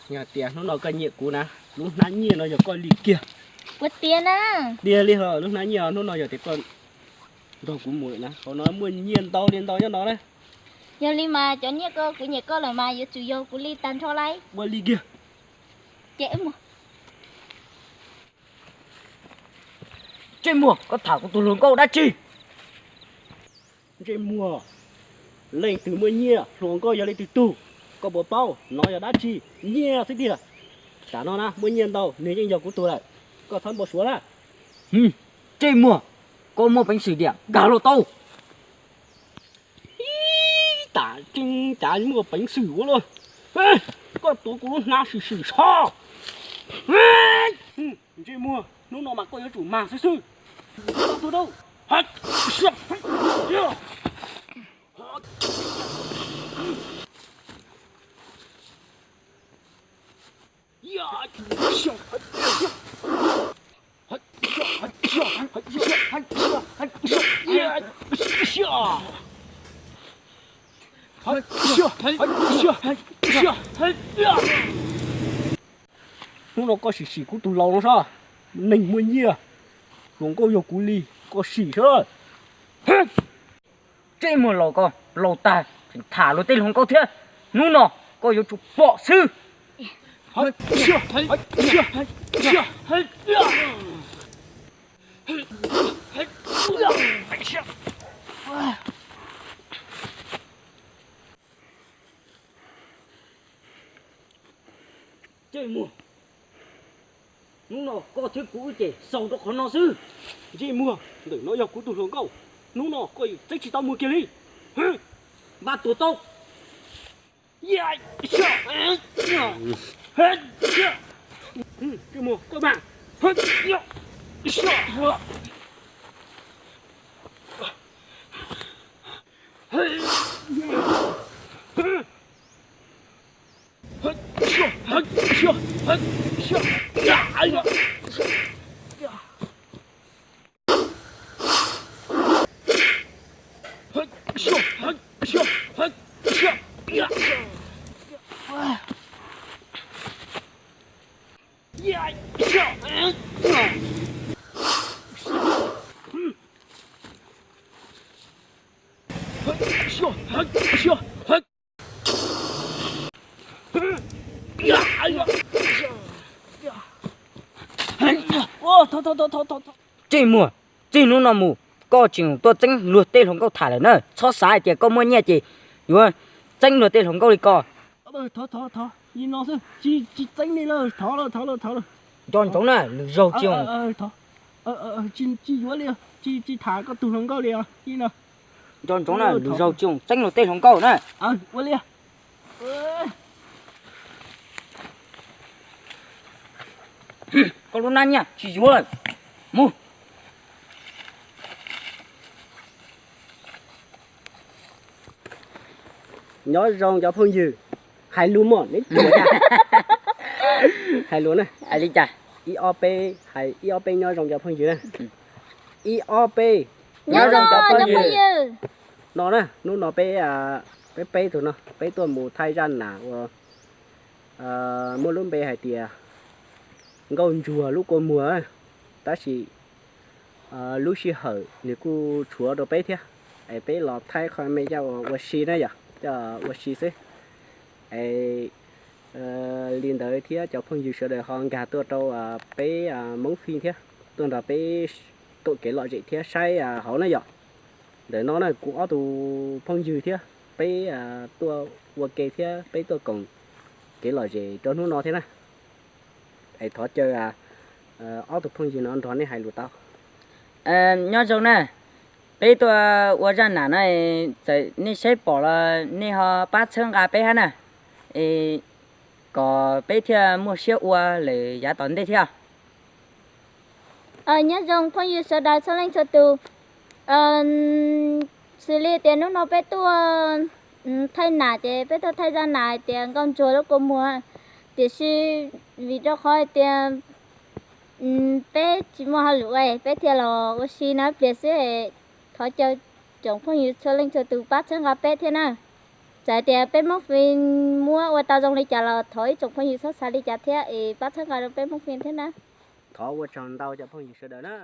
Yog tias hnub no koj nyiam kuv na, lub hnab nyiaj no yog koj li kiag. Ua tiag na? Tiag li os, lub hnab nyiaj hnub no yog tias koj nrog kuv mus lawm na, hauv no muaj nyiaj ntau li ntau nyob no na. Yog li mas cov nyiaj ko kuv nyiam koj lawm mas yuav tsum yog kuv li tag nrho lauj. Ua li kiag. Ces wb mus. Ntsej muag, koj tham kuv tus hluas nkauj dab tsi? Ntsej muag, leej twg muaj nyiaj, hluas nkauj yog leej twg tug? Koj puas paub no yog dab tsi? Nyiaj xwb tiag. Tam no na muaj nyiaj ntau, nws yeej yog kuv tug lawm. Koj txhob npau suav na. Ntsej muag, koj muaj peev xwm diam, nkag los tau. Ib, tam tseeb cas muaj peev xwm ua luaj. Koj tuav kuv lub hnab sim sim sov. Ntsej muag, hnub no mas koj yuav tsum mag xwb xwb. Koj tuav rau. Hnub no koj sim sim kuv tus laus no saib, neeg muaj nyiaj, hluas nkauj yog kuv li, koj sim saib. Ntsej muag laus ko, laus tag tseem tham luag tej hluas nkauj thiab. Hnub no koj yuav tsum pom xwb. Ntsej muag, hnub no koj thiab kuv wb ces xaus rau qhov no xwb. Ntsej muag, ntawm no yog kuv tus hluas nkauj, hnub no koj txeeb tsis tau muag kiag li. Npaj tua tau. Ntsej muag, koj mas. Ntsej muag, txij hnub no mus koj tseem tuaj txeeb luag tej hluas nkauj tham lawm na. Txhob xav hais tias koj muaj nyiaj ces yuav txeeb luag tej hluas nkauj li ko. Thov, thov, thov, li no xwb, tsis txeeb li lawm, thov lawm, thov lawm, thov lawm. Nco ntsoov na, lwm zaug tsis, tsis yuav li, tsis tham koj tus hluas nkauj li os. Nco ntsoov na, lwm zaug tsis txeeb luag tej hluas nkauj na. Ua li. Koj lub hnab nyiaj tsis yuav lawm. Mus. Nyob zoo cov phooj ywg, hais lus mog, neb tuaj. Hais lus na. Li cas? Ib ob peb, hais ib ob peb nyob zoo cov phooj ywg na. Ib ob peb. Nyob zoo cov phooj ywg. No na, hnub no peb, peb peb tug no peb tuaj mus thaij zaj nam uas muaj lub npe hais tias Nkauj Ntsuag lub kua muag, tab sis lub sij hawm nws kuj tshuav rau peb thiab, es peb los thaij qho me coj ua si na yom, coj ua si xwb. Es li ntawd thiab cov phooj ywg sawv daws ho nkag tuaj rau peb Hmoob Fij thiab, tuaj nrog peb koom kev lom zem thiab saib hauv na yom. Ntawm no na kuv ob tug phooj ywg thiab peb tuaj ua ke thiab peb tuaj koom kev lom zem rau hnub no thiab na. Es thov caw ob tug phooj ywg no nrog nej hais lus tau. Nyob zoo na, peb tuaj ua zaj nam no, txawm nej saib pom los nej ho pab txhawb nqa peb hab na, es kom peb thiaj muaj siab ua lawm yav tom ntej thiab. Nyob zoo phooj ywg sawv daws txhua leej txhua tus. Xws li tias hnub no peb tuaj thaij nam ces peb tuaj thaij zaj nam hais tias Nkauj Ntsuag lub kua muag, tiam sis vim rau qhov hais tias peb tsis muaj hauj lwm ua, peb thiaj los ua si no ib pliag xwb. Thov caw tsoom phooj ywg txhua leej txhua tus pab txhawb nqa peb thiab na. Txawm tias peb Hmoob Fim muab ua tau zoo li cas los thov ib tsoom phooj ywg txhob xav li cas thiab es pab txhawb nqa rau peb Hmoob Fim thiab na. Thov ua tsaug ntau cov phooj ywg sawv daws na.